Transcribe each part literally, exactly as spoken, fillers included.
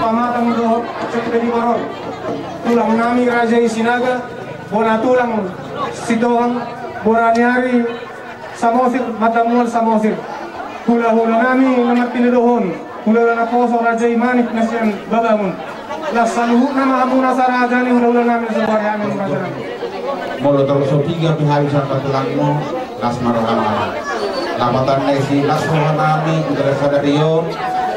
Pamatang dohot Cempedi Baron, tulang nami Raja i Sinaga, bona tulang Sitohang, bona ni ari Samosir, matamual Samosir. Hulahula nami na martinodohon, hulahula naposo Raja i Manik na sian Babangun. Las saluhutna ma hamuna saraja ni hulahula nami na saluhari nami raja nami. Molo torus so piga pe hami sangkatulanmu, las ma roha nami. Lapatanna i si las roha nami, hita sadari on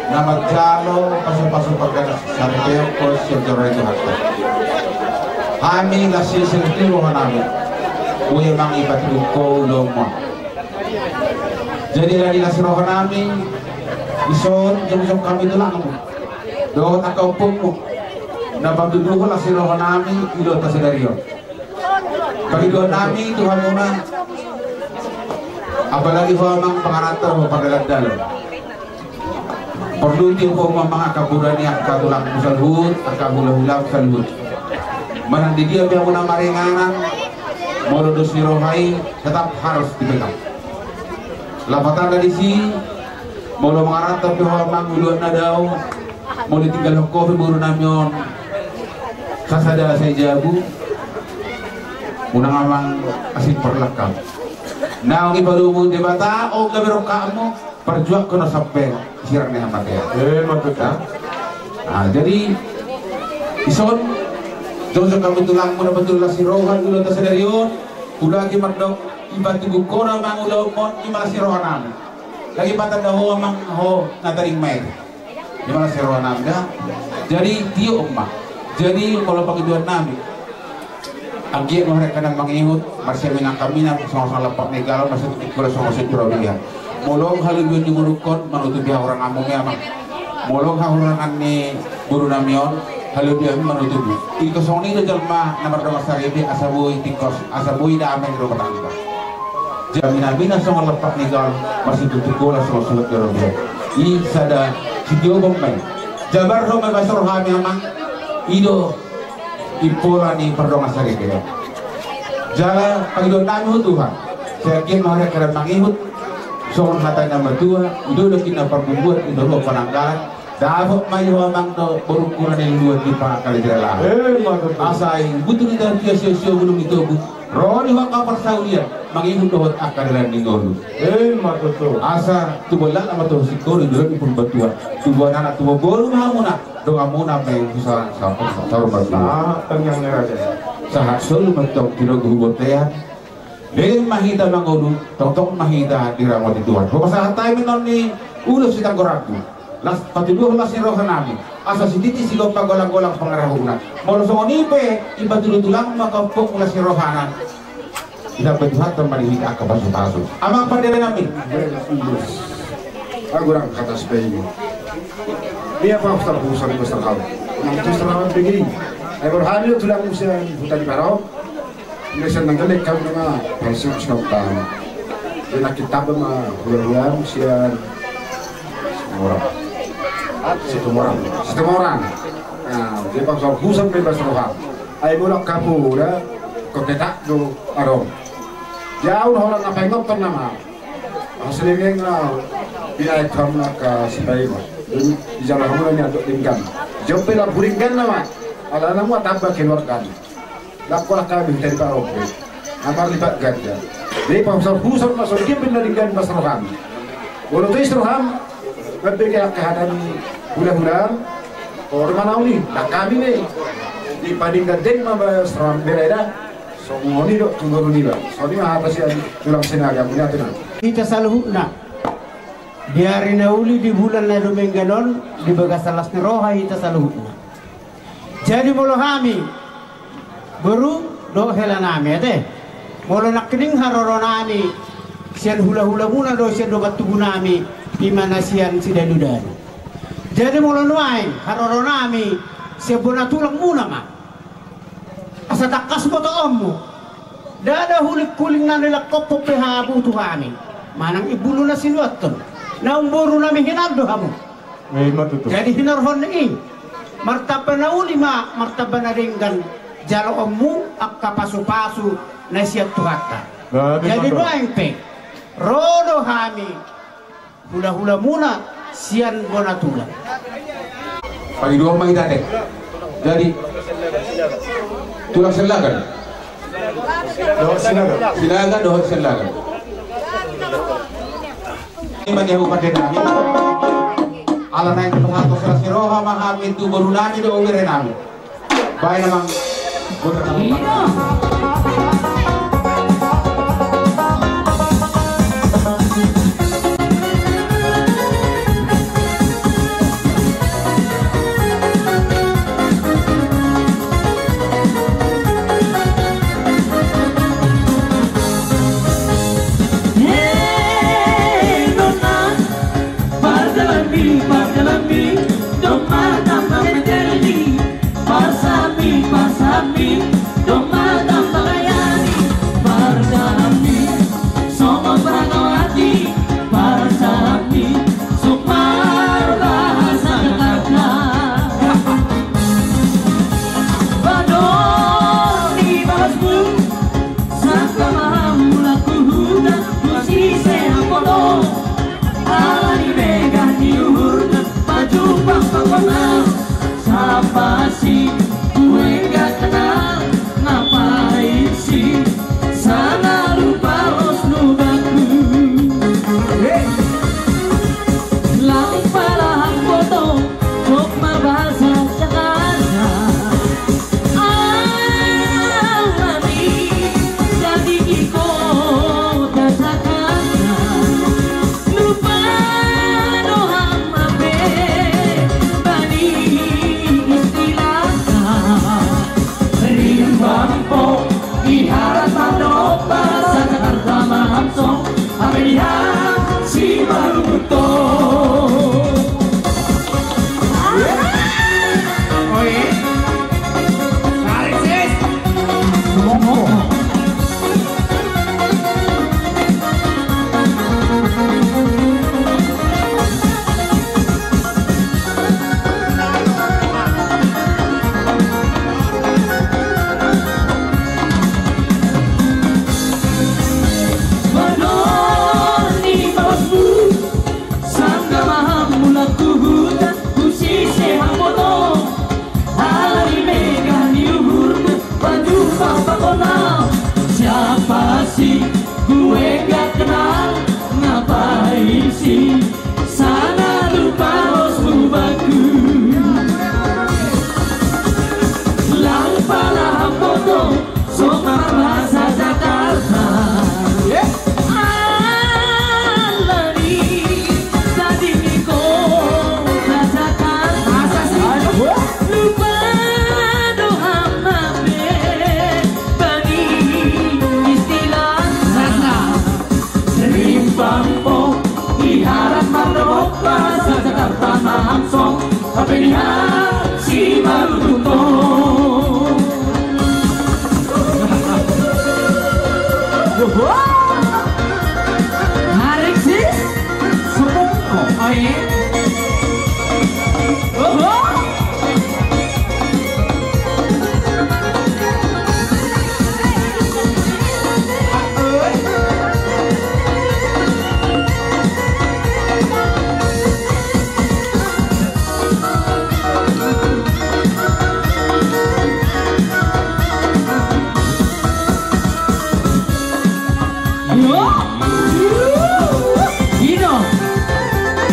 na manjalo pasupasu pardomusi saripeon sian joro ni Tuhanta. Hami las i sel di roha nami. Boi amang ipatuduk ho ulaonmu. Jadi alani las roha nami, dison jongjong hami tulangmu dohot angka ompunmu na patuduhon las ni roha nami ulaonta sadari on. Pangidoan nami tu hamuna, apalagi ho amang pangaranto ho pardalandalan. Porlu tiop ho amang angka boru ni angka tulangmu saluhut, angka hulahulamu saluhut. Manang di dia pe hamuna maringanan, molo dos ni roha i tetap harus dipegang. Lapatanna disi, molo mangaranto pe ho amang ulaon na dao, molo tinggal ho pe boru nami on sasada sai jabu, unang amang asing parlangkam. Naung ipadomu Debata, o gabe rongkapmu, parjuangkon na sampe sirang ni hamatean. Eh, mantap. Nah, jadi dison jongjong hami tulangmu na patuduhon las ni roha ulaonta sadari on. Hudok i mardok, ipatuduk ho amang ulaonmu on, i ma las ni roha nami. Lagi patanda ho amang ho na tading ma i. Ima las ni roha nami da. Jadi tiop ma. Jadi molo pangidoan nami, anggiat ma hurang hami na mangihut, marsiaminang hami na songon lampak ni galang, marsiaminang hami na songon senturi biar. Molo halubion ni borungkon, manutupi hahuranganmu ma i amang. Molo hahurangan ni boru nami on, halubion manutupi. Ingkon songon i do jolma na mardongan saripe, asa boi tingkos, asa boi damai di rumah tangga. Jadi hami na songon lampak ni galang, marsiaminang hami na songon senturi biar. I sada sitiopon ma i. Jabar do ma i basa rohami amang. I do impola ni pardongan saripe. Jala pangidoan nami tu Tuhan, sai anggiat ma hurang hami na mangihut, songon hata ni na matua, i do daging na parbumbuan, i do ruas pananggalan. Dapot ma i ho amang dohot borungku na niluluan di pangkal jala. Eh, mantap. Asa i butuh di tangan dia sio-sio bulung di tobu. Ro di ho angka parsaulian, mangihut dohot angka dalan ni ngolu. Eh, mantap. Asa tubuan laklak ma tu singkoru, di dalan ni Purbatua. Tubuan anak, tubuan boru ma hamuna, donganmuna ma i tu sa-, sa-, saur matua. Sahat tangihon ni raja. Sahat solu ma tong tilogu tu bontean. Leleng ma hita mangolu, tongtong ma hita diramoti Tuhan. Hupasahat hami annon ni ulos sitanggor ahu. Las patuduhon las ni roha nami. Asa sititi sigompa golang-golang pangarahutna. Molo songon i pe, ipatudu tulangmu ma angka ompungmu las ni rohana. Ditambai Tuhanta ma di hita angka pasu-pasu. Amang pande nami. Agu rang kata sebaiknya. Ia apa ustar ustar ustar kau. Nang tu ustar awan pegi. Ai borhani tulangmu sian huta di Parau. Inda sian Nanggalek hami nama, palsu Sinoptan. Dia na kita ba ma hula-hula sian Situmorang. Situmorang. Situmorang. Nah, dia pas husam bebas roha. Ai bolak kapu udah kepetak do adong. Jauh orang apa yang nonton nama. Selengeng na pinaik kamu na ka sipai ma. Di jalan kamu na ni adok denggan. Jope la buringgan nama. Ala namu atamba keluarga. Lakolah kami dari Parompe. Amar lipat ganda. Jadi pahusar-husar masuk dia benar dengan mas roham. Bolo tu is roham. Lebih ke hak kehatan hula-hula. Orang mana ni? Tak kami ni. Di pading gandeng ma mas roham bereda. Songoni dok tunggu ni ba. Songoni ma apa sih tulang Sinaga punya tu na. Hita saluhutna. Di ari na uli di bulan na dumenggan on di bagasan las ni roha hita saluhutna. Jadi molo hami boru dohot hela nami ate. Molo nangkining haroro nami sian hula-hula muna do sian dongan tubu nami ima na sian Sidanu-danu. Jadi molo nuaeng haroro nami sian bona tulang muna ma. Asa tangkas botoonmu. Ndada huling-huling na nilangkophon pe hamu tu hami. Manang imbulu na sinuanton. Naung boru nami hinan do hamu. Jadi hinorhon ni i. Martamba na uli ma, martamba na denggan. Jaloonmu angka pasu-pasu na sian Tuhanta. Jadi nuaeng pe. Ro do hami. Hula-hula muna sian bona tulang. Ai dua ma hita te. Jadi, tulang Sellagan. Dohot Sinaga. Sinaga dohot Sellagan. Ima dia upande nami. Ala naeng pasahat horas ni roha ma hami tu boru nami dohot bere nami. Baen amang. Pardalanmi, pardalanmi, domma tamba pentelmi. Parsahatmi, parsahatmi, domma tamba gayami. Pardalanmi, songon parangauanmi. Parsahatmi, songon parbahasaon Jakarta. Bador ni bagasmu, sangkap ma hamu laku huta, tu sise hampoto. Ala ni megah ni uhurna, pajumpang pangkona. Siapa sih gue nggak kenal, ngapain sih selalu balos lubaku. Hei. Laung pala hampoto, jok marbahasa Jakarta. Alani, jadi di kota Jakarta. Lupa do hamape bani istilahna. Rimbang po iharat mandok bahasa Jakarta ma hamu song. Hape di hami simalungun do. Oi. Tarik, sis. Bador ni bagasmu, sangkap ma hamu laku huta, tu sise hampoto. Ala ni megah ni uhurna, pajumpang pangkona. Siapa sih gue nggak kenal, ngapain sih selalu balos lubaku. Laung pala hampoto, jok marbahasa Jakarta. Alani, jadi di kota Jakarta. Masa sih? Lupa do hamape bani istilahna. Rimbang po iharat mandok bahasa Jakarta ma hamu song. Hape di hami simalungun do. Tarik, sis. Sepuk ko. Oi. Oho. Yo. I do.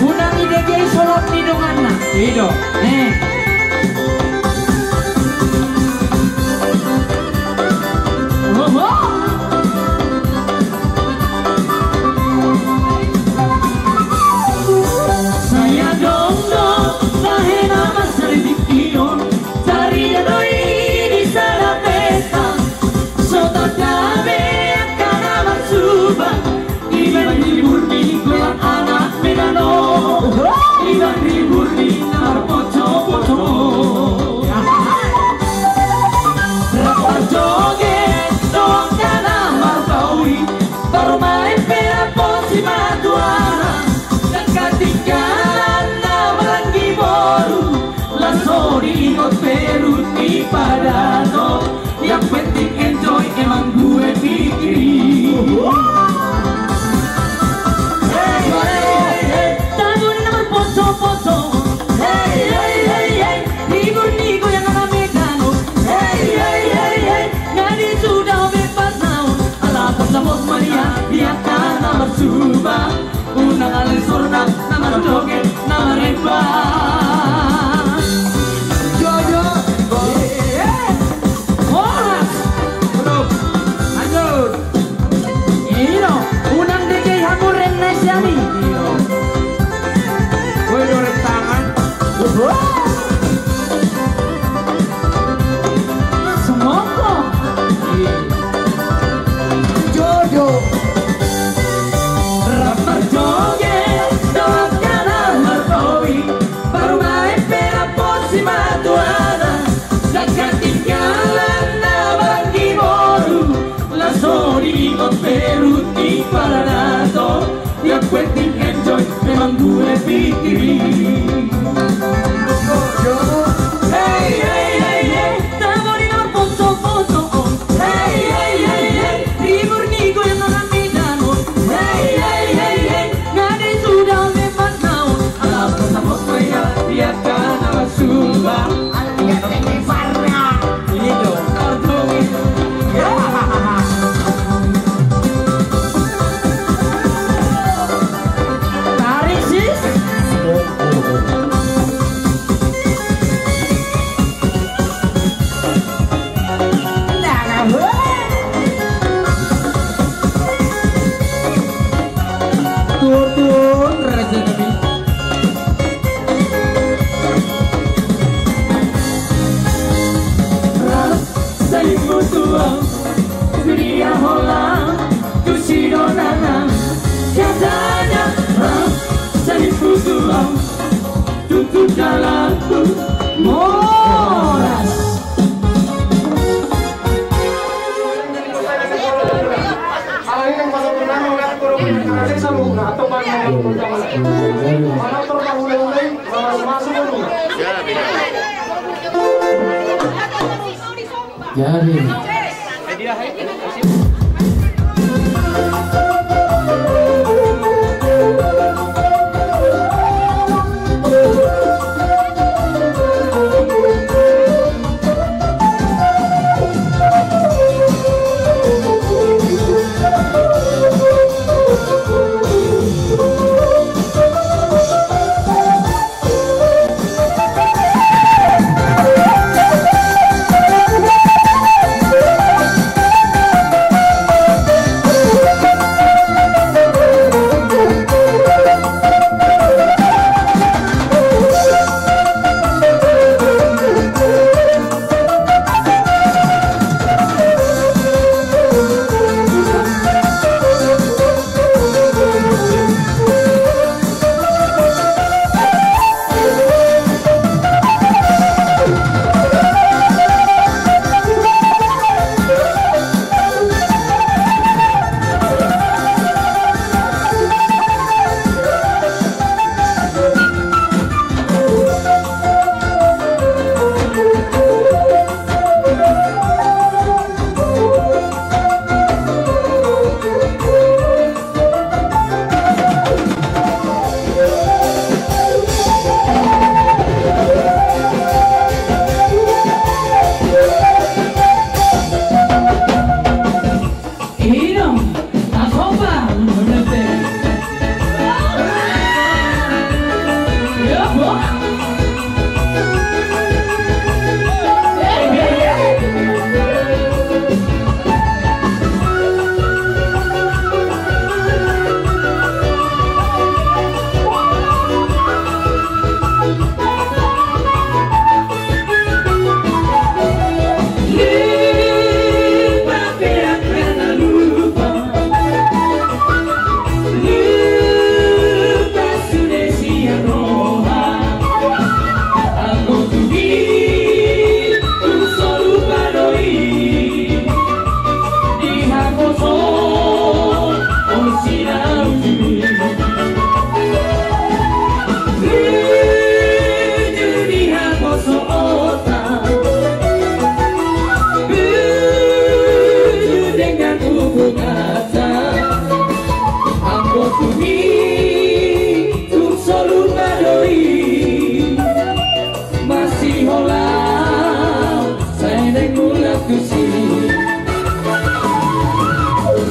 Unang idegei solot ni donganna. I do. Eh. Oho. Sai adong do bahen na mansai di tingki on, taringot do i di sada pesta. So tanda be angka na marsumbang, ibang ribur ni golang anak Medan on, ibang ribur ni na marpoco-poco. Rap marjoget do angka na marbaoa i, parmaen pe rap posi matuana. Ndang katinggalan na maranggi boru, laos so diingot perut ni padanon. Yang penting enjoy, emang gue pikirin. Hei, hei, hei. Tanggung na marpoco-poco. Hei, hei, hei, hei. Jadi.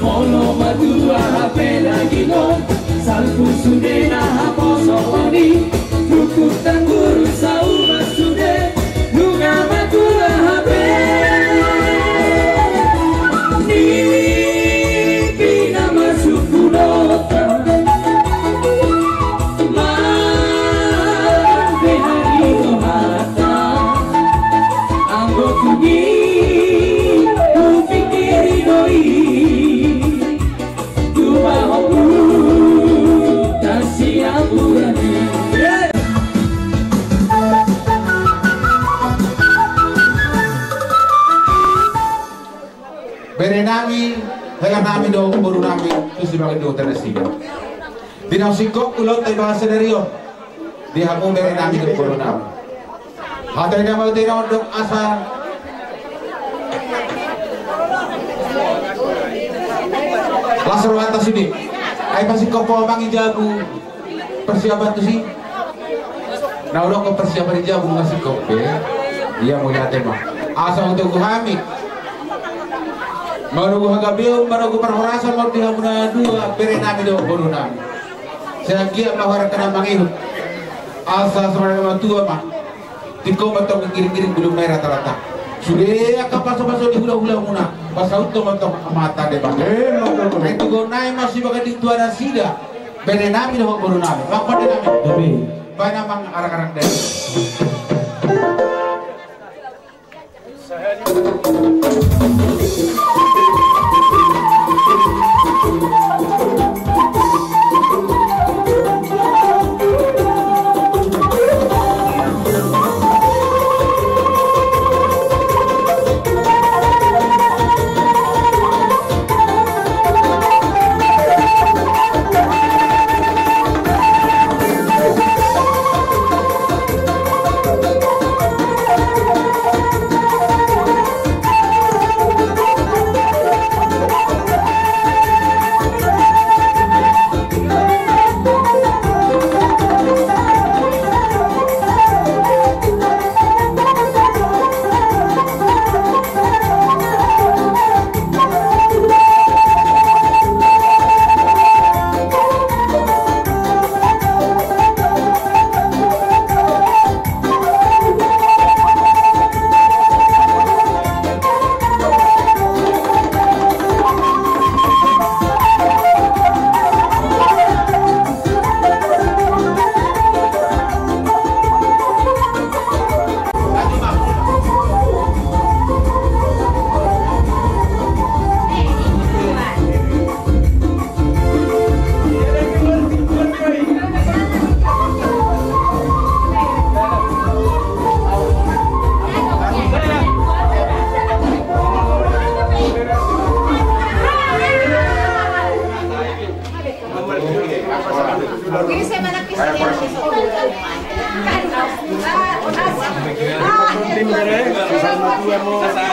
Molo matua hape lagi no, salpu sude na haposo oni, rukut tangguru saumas sude, nunga matua hape. Ni pina masuk kudota. Bere nami, hela nami dohot boru nami, tu si bagas dohot tanah siga. Di na singkop ulos tai bahasa dari on. Di hamu bere nami dohot boru nami. Hata ina mau tina ondok asa. Las rohanta sude. Ai pasingkop ho mangi jabu. Persiapan tu si. Na udah ko persiapan di jabu masingkop be. Ia mauliate ma. Asa untuk hami. Manogu hagabeon, manogu parhorasan, manogu di hamu na dua, bere nami dohot boru nami. Sai anggiat ma hurang hami mangihut. Asa songon na matua ma. Tingko ma tong giring-giring bulung nai rata-rata. Sude angka pasu-pasu ni hula-hula muna. Pasaut tong ma tong mata deba. Eh, ma tong. Ai tu gau nai ma si bagas di tua nasida. Bere nami dohot boru nami. Bang pande nami. Tapi. Baen amang arak-arak deh. Horas, horas,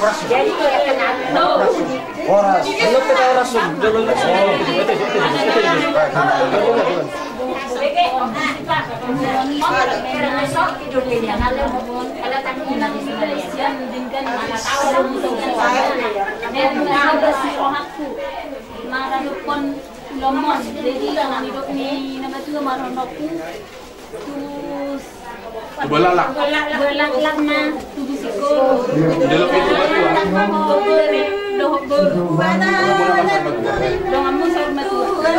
horas. Horas. Horas. Jadi, nidok ni na matua marhonokku. Terus, tu balak. Balak, balak na tubu siko. Di dalam itu batu, ah. Dohot boru. Dohot boru. Donganmu saur matua.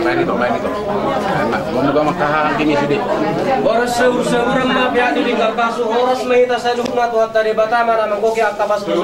Main itu, main itu. Enak. Mau juga makan di sini. Horas saur-sauran ma pea di tinggal pasu, horas ma hita saluhutna, Tuhanta Debata ma na manggohi angka pasu.